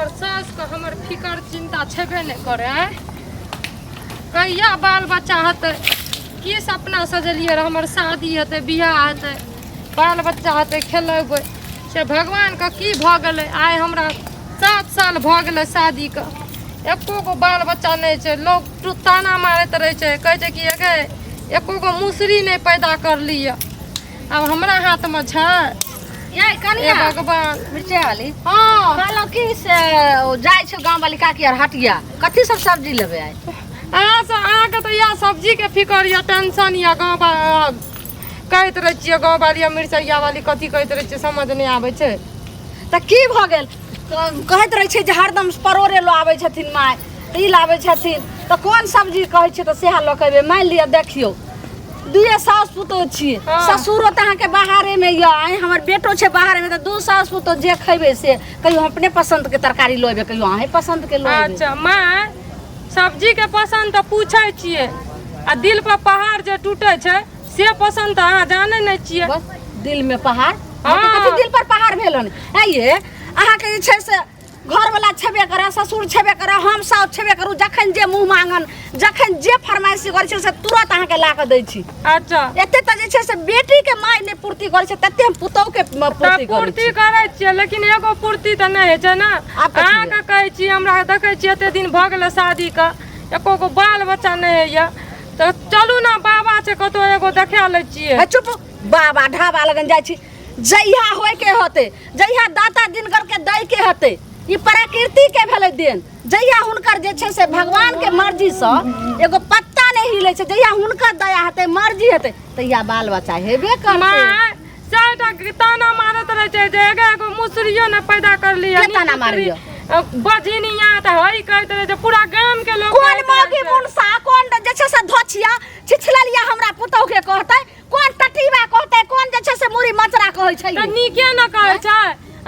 हमर सासके हमर फिकर चिन्ता छेबे नहि करै आँय कहिया बाल बच्चा हेतै की सपना सजेलियै रहए हमर शादी हेतै बियाह हेतै बाल बच्चा हेतै खेलेबै से भगवानके की भऽ गेलै आइ हमरा 7 साल भऽ गेलै शादीके एको गो बाल बच्चा नहि छै लोक ताना मारैत रहै छै कहै छै कि गे एको गो मुसरी नहि पैदा करली यऽ आब हमरा हाथमे छै ये कनिया हे भगवान मिर्चाई वाली हँ कहलहुँ कि से ओ जाइ छै गाँव वाली काकी आर हटिया कथी सब सब्जी लेबै आइ अहाँ से अहाँके तऽ इएह सब्जीके फिकर यऽ टेंशन यऽ गाँव कहैत रहै छियै गाँव वाली आ मिरचैया वाली कथी कहैत रहै छियै समझ नहि आबै छै तऽ की भऽ गेल तऽ कहैत रहै छै जे हरदम परोड़े लऽ आबै छथिन माय तऽ ई लाबै छथिन तऽ कोन सब्जी कहै छियै तऽ सएह लऽ कऽ अयबै मानि लिअ देखियौ दुए साउस पुतोह छी ससुरो तऽ अहाँके बाहरेमे यऽ आइ हमर बेटो छै बाहरेमे तऽ दू साउस पुतोह जे खयबै से कहियो हम अपने पसन्दके तरकारी लऽ अयबै कहियो अहीँ पसन्दके लऽ अयबै। अच्छा माय सब्जीके पसन्द तऽ पूछै छियै आ दिल पर पहाड़ जे टूटै छै से पसन्द तऽ अहाँ जानै नहि छियै बस दिलमे पहाड़ अहाँके कथी दिल पर पहाड़ भेल हन आइये अहाँके जे छै से घरवला छेबे करऽ ससुर छेबे करऽ हम साउस छेबे करू जखन जे मुँह मांगन जखन जे फरमाइशी करै छै से तुरत अहाँके ला कऽ दै छी। अच्छा। एते तऽ जे छै से बेटीके माय नहि पूर्ति करै छै तते हम पुतोहुके पूर्ति करै पूर्ति करै छियै लेकिन एगो पूर्ति तऽ नहि होइ छै ने। अहाँके कहै छी हमरा देखै छियै एते दिन भऽ गेलै शादीके एको गो बाल बच्चा नहि होइए तऽ चलू ने बाबा छै कतहु एगो देखा लै छियै। चुप बाबा ढाबा लगन जाइ छी जहिया होइके होतै जहिया दाता दिनकर के दै के हेतै ई प्रकृति के भेलै देन जहिया हुनकर जे छै से भगवान के मर्जी से एगो पत्ता नहि हिलै छै जहिया हुनकर दया हेतै मर्जी हेतै तहिया बाल बच्चा हेबे करतै। माय चारिटा ताना मारैत रहै छै जे एगो एगो मुसरियो नहि पैदा करली के ताना मारैया? बझिनिया तऽ हई कहैत रहै छै पूरा गाम के लोक कोन कहैत रहै मौगी छै। मुनसा कोन जे छै से धोछिया छिछललिया हमरा पुतहु के कहतै कोन टटीबा कहतै कोन जे छै से मुड़ी मचरा कहै छै तऽ नीके ने कहै छै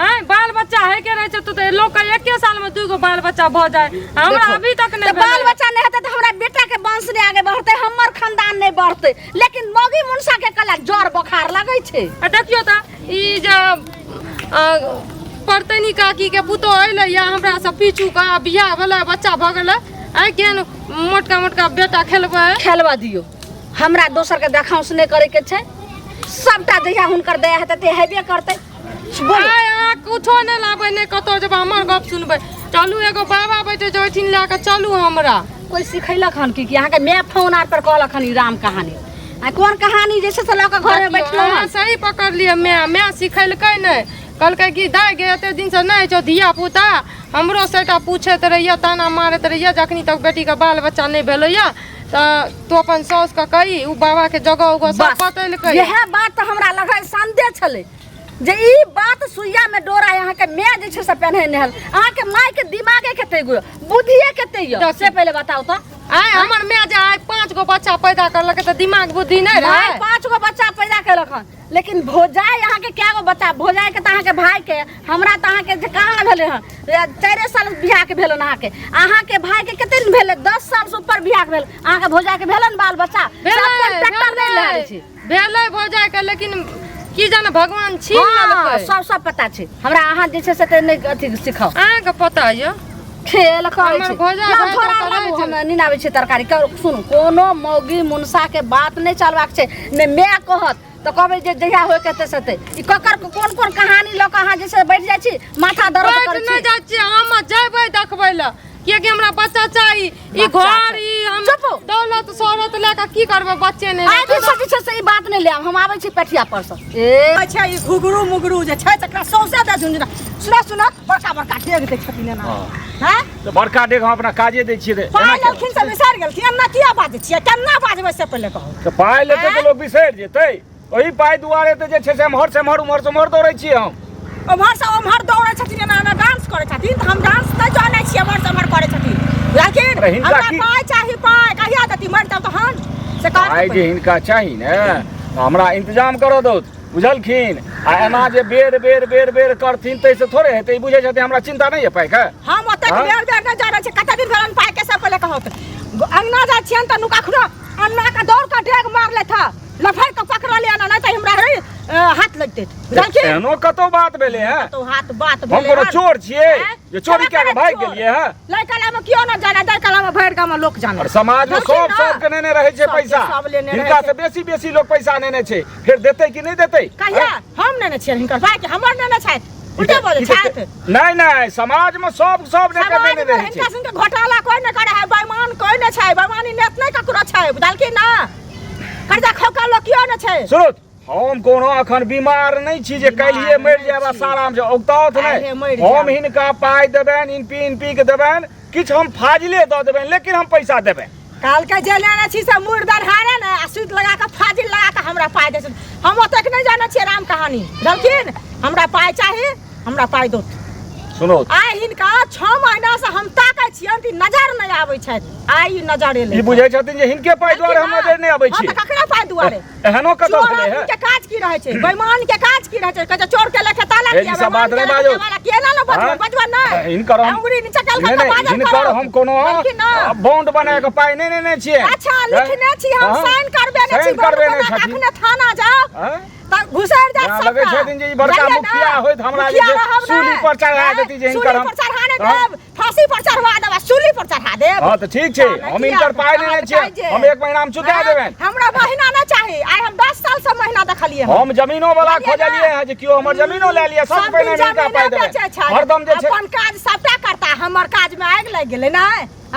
आँय बाल बच्चा है के रहै छै तऽ लोक के एके साल में दूगो बाल बच्चा भऽ जाय हमरा देखो, अभी तक नहि तऽ बाल भेलै। बच्चा नहि हेतै तऽ हमरा बेटा के वंश नहि आगे बढ़तै हमर खानदान नहि बढ़तै लेकिन मौगी मुनसा के कला जर बोखार लगै छै। आ देखियौ तऽ ई जे परतनी काकी के पुतोह अयलै या हमरा से पीछू के आ बियाह भेलै बच्चा भऽ गेलै आइ केहन मोटका मोटका बेटा खेलबै। खेलबऽ दियौ हमरा दोसर के देखाउस नहि करे के छै सबटा जहिया हुनकर दया हेतै ते हेबे करतै। बोलू। आइ अहाँ कुछो नहि लाबै नहि कतौ जेबै हमर गप सुनबै चलू एगो बाबा बैठे छै ओहिठिन लए कऽ चलू हमरा। कोइ सिखैलक हन की अहाँके my phone आर पर कहलक हन ई राम कहानी आ कोन कहानी जे छै से लऽ कऽ घरमे बैठलहुँ अहाँ हन? सही पकड़लियै my my सिखेलकै नहि कहलकै कि दाइ गे एते दिनसँ नहि छौ धिया पुता हमरो सबटा पूछैत रहैया ताना मारैत रहैया जखनी तक बेटीके बाल बच्चा नहि भेलैया तऽ तू अपन साउसके कही उ बाबाके जगह उगह सब बतेलकै। इएह बात तऽ हमरा लगै संदेह छलै जे ई बात सुइया में डोरा अहाँके my जे छै से पेन्है हल अहाँके my के दिमागे कते गो बुद्धिए कते यऽ से पहिले बताउ तऽ। आइ हमर my जे आइ 5 गो बच्चा पैदा करलकै तऽ दिमाग बुद्धि नहि रहै? My 5 गो बच्चा पैदा केलक हन लेकिन भौजाइ अहाँके कए गो बच्चा भौजाइ के तऽ अहाँके भाई के हमरा तऽ अहाँके जे कहाँ भेलै हन 4 साल बियाह के भेलन अहाँके अहाँके भाई के कते दिन भेलै 10 साल से ऊपर बियाह के भेल अहाँके भौजाइ के भेलन बाल बच्चा भेलै, सब कोन ट्रैक्टर नहि भेलै। लए छी। भेलै भौजाइ के लेकिन की जाने भगवान छीन हँ, लेलकै। सब पता छै हमरा अहाँ जे छै से तऽ नहि अथी सिखाउ। अहाँके पता यऽ खेल करै हमर छै। भौजाइ लाउ, भाइ झोरा तऽ लाबू, रहै छै। हम नीन आबै छै तरकारी सुनू कोनो मौगी मुनसा के बात नहि चलबाक छै ने my कहत तऽ कहबै जे जहिया होय के हेतै से हेतै। ई ककर कोन कोन कहानी लऽ कऽ अहाँ जे छै बैठ जाइ छी माथा दर्द बैठ करै नहि छी। जाइ छियै हम जेबै देखबै लए किएकि हमरा बच्चा चाही ई बच्चा घर चाही। ई हम चुप। दौलत शोहरत लए कऽ की करबै बच्चे नहि आइ रहतै। दिनसँ जे छै से ई बात नहि लेब हम आबै छी पेठिया पर सँ। ए अच्छा ई घुघरू मुघरू जे छै तकरा सौंसे दे झुंझुना सुना सुना बड़का बड़का डेग दै छथिन एना। हँ। हैं? तऽ बड़का डेग हम अपना काजे दै छियै तऽ पाइ एना केना? लेलखिन से बिसरि गेलखिन एना किया बाजै छियै केना बाजबै से पहिले कहू। तऽ पाइ लेतै तऽ लोक बिसरि जेतै ओही पाइ दुआरे तऽ जे छै से एम्हर से एम्हर उम्हर से उम्हर दौड़ै छियै हम। ओम्हर से ओम्हर दौड़ै छथिन एना एना डांस करै छथिन तऽ हम डांस नहि जानै छियै एम्हर से ओम्हर करै छथिन लेकिन अरे हिनका हमरा की- पाइ चाही पाइ कहिया देती मरि जाउ तहन से कहत पाइ जे हिनका चाही ने तऽ हमरा इंतजाम करऽ दौथ बुझलखिन आ एना जे बेर बेर बेर बेर करथिन ताहिसँ थोड़े हेतै ई बुझै छथिन हमरा चिन्ता नहि यऽ पाइके। हम ओतेक हँ? बेर बेर नहि जानै छियै कते दिन भेलन पाइ के से पहिले कहत अंगना जाइ छियनि तऽ कखनो अन्ना के दौड़ के डेग मार लेथ लफड़ के पकड़ल एना नहि तऽ हमरा रे हाथ लगतै, बुझलखिन? एहनो कतौ बात भेलै है? तो हाथ बात हम भेलै कोनो हन। चोर छियै आँय? जे चोरी कए कऽ भागि चोर। गेलियै है? लड़का में कियो न जाने, दै कला में भरि गाम में लोक जाने। और समाज में बुझलखिन सब ना? सबके नेने रहै छै सबके पैसा। सब लेने रहै हिनका छै। से बेसी बेसी लोक पैसा नेने छै, फेर देतै कि नहि देतै? कहिया आँय? हम नेने छियै हिनकर पाइ के? हमर नेने छथि? उल्टे बजै ई तऽ- छथि। नहि नहि, समाज में सब सब ने समाज नेने में रहै हिनका छै। संगे घोटाला कोई न करे है, बेईमान कोई न छै, बेईमानी नेत नहि ककरो छै, बुझलखिन ना? कर्जा खोका लोक कियो न छै। सुनू, हम कोनो अखन बीमार नहि छी जे बीमार काल्हिए मरि नहि जायब आ छी। साराम छै औगताओत। काल्हिए नहि मरि हम जायब। हिनका पाइ देबनि, इनपी इनपी के देबनि, किछु हम फाजिले दऽ देबनि, लेकिन हम पैसा देबनि। काल्हि जे लेने छी से मुड़ दरहारे ने आ सूत लगा कऽ फाजिल लगा कऽ हमरा पाइ दै छथिन। हम ओतेक नहि जानै छियै राम कहानी, बुझलखिन? हमरा पाइ चाही, हमरा पाइ दो। सुनो, आइ हिनका 6 महीना से हम ताकै छियनि कि नजर नहि आबै छथि। आइ ई नजर एलै। ई बुझै छथिन जे हिनके पाइ दुआरे हम नजर नहि अबै हँ छी। तऽ ककरा पाइ दुआरे? एहनो कतौ चोर भेलै आदमी है? के काज की रहै छै? बेईमान के काज की रहै छै? कहै छै चोर के लेखे ताला हे, किया ई सब बात बेईमान के नहि लेखे बाजू। ताला किया? ना बजबै। हाँ? बजबै नहि। हिनकर हम अंगुरी नीचा कल नहि के नहि बाजल हिनकर करू। हम कोनो बुझलखिन ना? बॉन्ड बना कऽ पाइ नहि नेने छियै। अच्छा, लिखने छी हम। हाँ? साइन करबे ने छी। साइन करबे ने बॉन्ड बना के छथिन। अखने थाना जाओ हाँ? तऽ घुसैर जायत जेना सबटा। लगै छथिन जे ई बड़का बुझलियै ना? मुखिया होइत हमरा जे मुखिया छै, रहब सूली नहि। पर चढ़ा आँय? देती जे हिनकर सूली हम- पर चढ़ा नहि हाँ? देब, फांसी पर चढ़वा देब आ सूली पर चढ़ा देब। हाँ तऽ ठीक छै, नहि हम किया? हिनकर पाइ अहाँ लेने तऽ छियै, पाइ जे। हम एक महीना में चुका आँय? देबनि। हमरा महीना नहि चाही, आइ हम 10 साल से महीना देखलियै हन। हम जमीनो वाला बुझलियै ना? खोजलियै है जे केओ हमर जमीनो लए लिअ, सब सब पहिने दिन हिनका पाइ जमीने देबनि। बेचै छै। हरदम जे छै अपन काज सबटा करता, हमर काज में आगि लागि गेलै ने?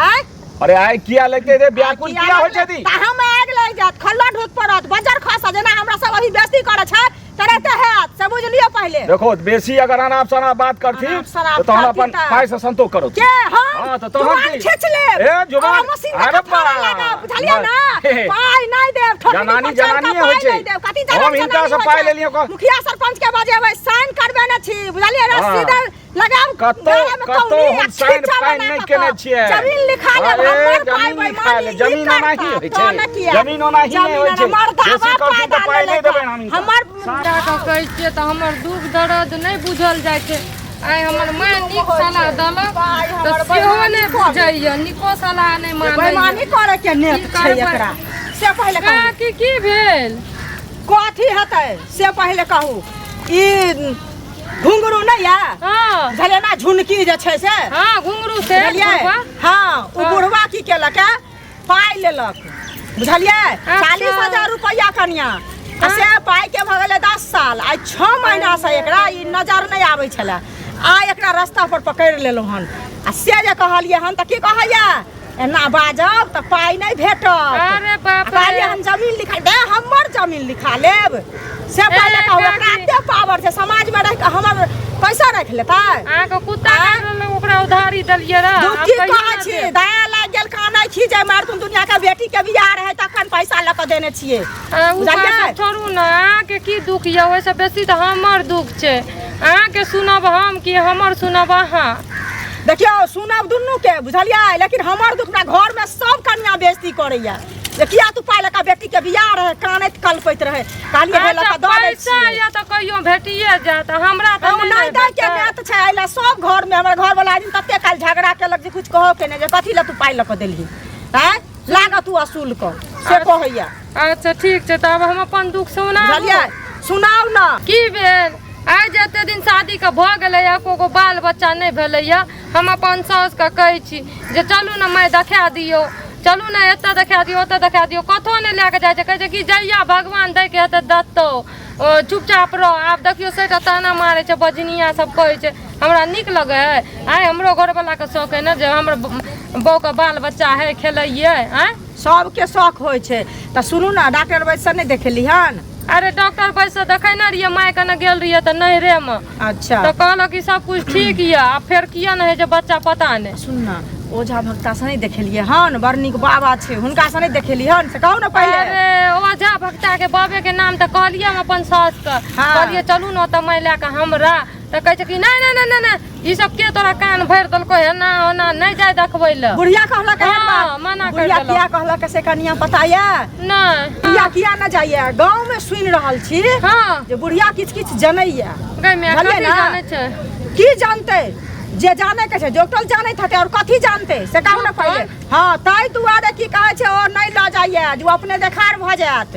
आँय? अरे आइ किया लगतै रे, व्याकुल किया होइ छथि? तऽ हम आगि लागि जायत, खल्ला ढुकि पड़त, बज्जर खसत, जेना हमरा सब अभी बेसी करै छै तेनाहिते हैत, से बुझि लियौ पहिले। देखो, बेसी अगर अनाप शनाप बात करथिन अनाप शनाप तऽ तहन करथिन अपन तऽ- पाइ से संतोष करू। के हम? हाँ, तऽ तहन जुबान की? खींच लेब। ए, जुबान- और मशीन अरे के थोड़ा बा- लगाब, बुझलियै ना? हे। पाइ नहि देब, ठोकनी जनानी पर चढ़ि कऽ जनानीये होइ पाइ छै। नहि देब। कथी हम जनानी हिनका से होइ पाइ छै? लेलियै मुखिया सरपंच के बजेबै, साइन करबे ने छी, बुझलियै ना? हाँ। सीधे लगाब कतौ गला में कतौ कौड़ी हम आ साइन खींचा पाइन बना नहि कऽ केने कऽ। छियै। जमीन लिखा लेब, अरे, हमर पाइ जमीन लिखा बेईमानी लेब, ई जमीन ओनाही करता, होइ तऽ छै। ने किया? जमीन ओनाही नहि होइ जमीन छै। ओना मर्दाबा बेसी करथिन तऽ पाइ पाइ नहि लेलक। देबनि हम हिनका। हमर हमरा के कहै छियै तऽ हमर दुख दर्द नहि बुझल जाइ छै। आइ हमर माय नीक सलाह देलक पाइ तऽ हमर सेहो बेईमानी नहि बुझैया, नीको सलाह नहि मानैया। बेईमानी करे के नेत की छै करबै? एकरा से पहिले कहू। काकी, की भेल? कथी हेतै से पहिले कहू। ई घुंघरू नहि यऽ? हाँ। बुझलियै ना, झुनकी जे छै से। हाँ, घुंघरू से। बुझलियै? बुढ़वा? हाँ, ओ हाँ। बुढ़वा की केलक है, पाइ लेलक, बुझलियै? अच्छा। 40,000 रुपैआ कनिया, आ से पाइ के भऽ गेलै 10 साल। आइ 6 महीना से एकरा ई नजर नहि आबै छलै, आइ एकरा रास्ता पर पकड़ि लेलहुँ हन आ से जे कहलियै हन तऽ की कहैया, एना बाजब तऽ पाइ नहि भेटत। अरे बाप रे। कहलियै हम जमीन लिखा दे, हमर जमीन लिखा लेब से पहिले कहू। काकी। एकरा एते पावर छै, समाजमे रहि कऽ हमर पैसा राखि लेतै? अहाँके कुत्ता काटि लेलक, ओकरा उधारी देलियै रह। दुख आब की कहियो कहै ना छी, देब। दया लागि गेल, कानै छी जे मारतुन दुनिया के बेटी के बियाह रहै तखन पैसा लऽ कऽ देने छियै। ओ बुझलियै? बात छोड़ू ने, अहाँके की दुख यऽ, ओहिसँ बेसी तऽ हमर दुख छै। अहाँके सुनब हम कि हमर सुनब अहाँ? देखियौ, सुनब दुनू के, बुझलियै? लेकिन हमर दुख, हमरा घर में सब कनिया बेइज्जती करैया जे किया तू पाइ लऽ कऽ, बेटी के बियाह रहै, कानैत कलपैत रहै, कहलियै हे लऽ अच्छा कऽ दऽ दै पैसा छियै। यऽ तऽ कहियो भेटिए जायत, हमरा तऽ हम नहि नहि ने दै के भेटत। नेत छै। एहि लए सब घर में हमर घर वाला दिन तते काल झगड़ा केलक जे कुछ कहो के नहि, जे कथी लए तू पाइ लऽ कऽ देलही, आँय, लागत तू असूल कऽ से कहैया। अच्छा ठीक छै, तऽ आब हम अपन दुख सुनाबू? बुझलियै, सुनाउ ने। की भेल, आइ जे एते दिन शादीके भऽ गेलैए, एको गो बाल बच्चा नहि भेलैए। हम अपन साउसके कहै छी जे चलू ने माय देखा दियौ, चलू ने एतऽ देखा दियौ, ओतऽ देखा दियौ, कतहु नहि लए कऽ जाइ छै। कहै छै कि जहिया भगवान दैके हेतै देतौ, ओ चुपचाप रह। आब देखियौ, सभटा ताना मारै छै, बजनिया सब कहै छै। हमरा नीक लगै है? आइ हमरो घरवलाके शौक है ने जे हमर बहूके बाल बच्चा है, खेलैयै। आँय? सबके शौक होइ छै। तऽ सुनू ने, डॉक्टर वैद्यसँ नहि देखेली हन? अरे, डॉक्टर वैद्य से देखेने रहियै, माय कने गेल रहियै तऽ नैहरेमे। अच्छा। तऽ कहलक कि सब कुछ ठीक यऽ, आ फेर किया नहि होइ छै बच्चा, पता नहि। सुन ने, ओझा भक्ता से नहि देखेलियै हन? बड़ नीक बाबा छै, हुनका से नहि देखेली हन से कहू ने पहिले। अरे, ओझा भक्ता के बाबे के नाम तऽ कहलियै हम अपन सास के। हाँ। कहलियै चलू ने ओतऽ माय लए कऽ हमरा, तऽ कहै छै कि नहि नहि नहि नहि नहि, ई सब के तोरा कान भरि देलको, एना ओना नहि जाय देखबै लए। बुढ़िया कहलक एहन हाँ, बात? मना कर बुढ़िया देलक। किया कहलक से कनिया पता यऽ? नहि। बुढ़िया किया न जाइए? गाँव में सुनि रहल छी जे बुढ़िया किछु किछु जनैया। गै माय, बुझलियै कथी ना? जानै छै? की जानते, जे जाने के छै डॉक्टर जानैत हेतै, और कथी जानते से कहू ने पहिले। हाँ, ताहि दुआरे की कहै छै, ओ नहि लऽ जाइए जे ओ अपने देखार भऽ जायत।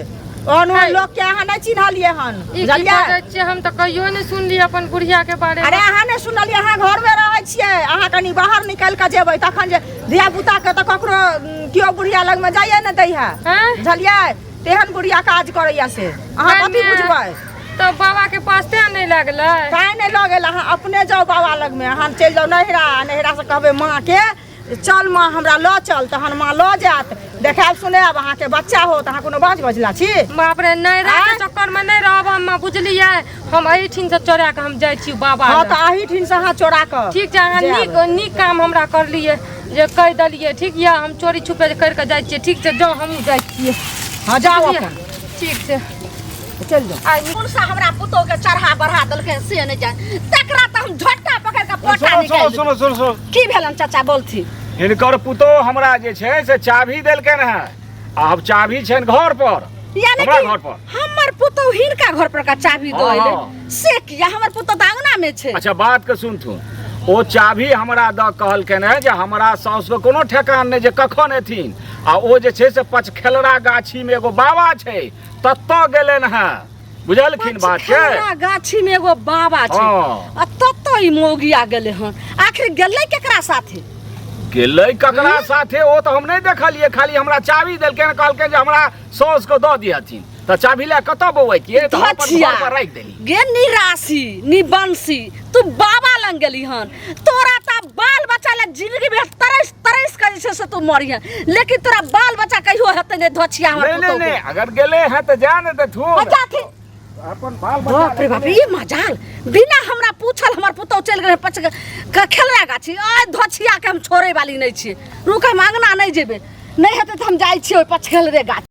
ओहन ओहन लोक के अहाँ नहि चिन्हलियै हन। ई की बुझलियै? बजै छियै, हम तऽ कहियो नहि सुनलियै अपन बुढ़िया के बारे अरे मे। अहाँ नहि सुनलियै, अहाँ घरमे रहै छियै, अहाँ कनि बाहर निकलि कऽ जेबै तखन जे धिया पुता के तऽ ककरो केओ बुढ़िया लगमे जाइए नहि दै है। हैं? बुझलियै? तेहन बुढ़िया काज करैया से अहाँ कथी कन्या। बुझबै? तऽ बाबा के पास तें नहि लगलै। काहे नहि लऽ गेल? अहाँ अपने जाउ बाबा लगमे, अहाँ चलि जाउ नैहरा, आ नैहरासँ कहबै माँके, चल माँ हमरा लऽ चल, तहन माँ लऽ जायत, देखायब सुनायब, अहाँके बच्चा होत। अहाँ कोनो बाज बजला छी? बाप रे, नैहरा के आँय? चक्कर में नहि रहब हम, बुझलियै? हम एहिठिन से चोरा के हम जाइ छी बाबा हँ लग। तऽ एहिठिन से अहाँ चोरा कऽ ठीक छै, अहाँ जायब। नीक नीक काम हमरा करलियै जे कहि देलियै। ठीक यऽ, हम चोरी छुपे करि कऽ जाइ छियै। ठीक छै, जाउ, हमहूँ जाइ छियै। हँ, जाउ। बुझलियै? अपन ठीक छै। चलि जाउ। आइ कोन सा हमरा पुतोह के चढ़ा बढ़ा देलकै से नहि जान, तकरा तऽ हम झोटा पकड़ के पोटा सुनो सुनो निकालि। सुनो सुनो सुनो। की भेलन चाचा? बोलथी। हिनकर पुतोह हमरा जे छै से चाभी देलकनि हेँ, आब चाभी छनि घर पर। यानी हमरा कि घर पर। हमर पुतोह हिनका घर पर का चाभी दऽ हाँ, अयलै? हाँ। से किया? हमर पुतोह तऽ अंगना में छै। अच्छा, बात के सुनथुन। ओ चाभी हमरा दऽ कहलकनि हेँ जे हमरा साउसके कोनो ठेकान नहि जे कखन एथिन, आ ओ जे छै से पचखेलरा गाछीमे एगो बाबा छै, ततऽ गेलनि हेँ। बुझलखिन बात के? पचखेलरा गाछी में एगो बाबा छै? हाँ। आ ततऽ ई मौगिया गेलै हन। आखिर गेलै केकरा साथे? गेलै ककरा साथे ओ तऽ हम नहि देखलियै, खाली हमरा चाभी देलकै, कहलकै जे हमरा साउसके दऽ दिहथिन। तऽ चाभी लए कतऽ बौआइतियै? तऽ हम अपन धचिया। घर पर राखि देली। गे निराशी निबंसी, तू बाबा लंग गेली हन, तोरा तऽ बाल बच्चा ले जिंदगी भर तरस तरस के जे छै से तू मरिहे, लेकिन तोरा बाल बच्चा कहियो हेतै नहि धचिया हमर नहि नहि पुतोहु नहि के। अगर गेलै हैं तऽ जा ने देथुन। जाथिन। अपन बाल बच्चा बाप रे बाप, ई मजाल, बिना हमरा पूछल हमर पुतोहु चलि गेलै पच के खेलरा गाछी। आइ धोछिया के हम छोड़े वाली नहि छियै। रुक, हम अंगना नहि जेबै, नहि हेतै तऽ हम जाइ छियै ओहि पचखेलरे गाछी।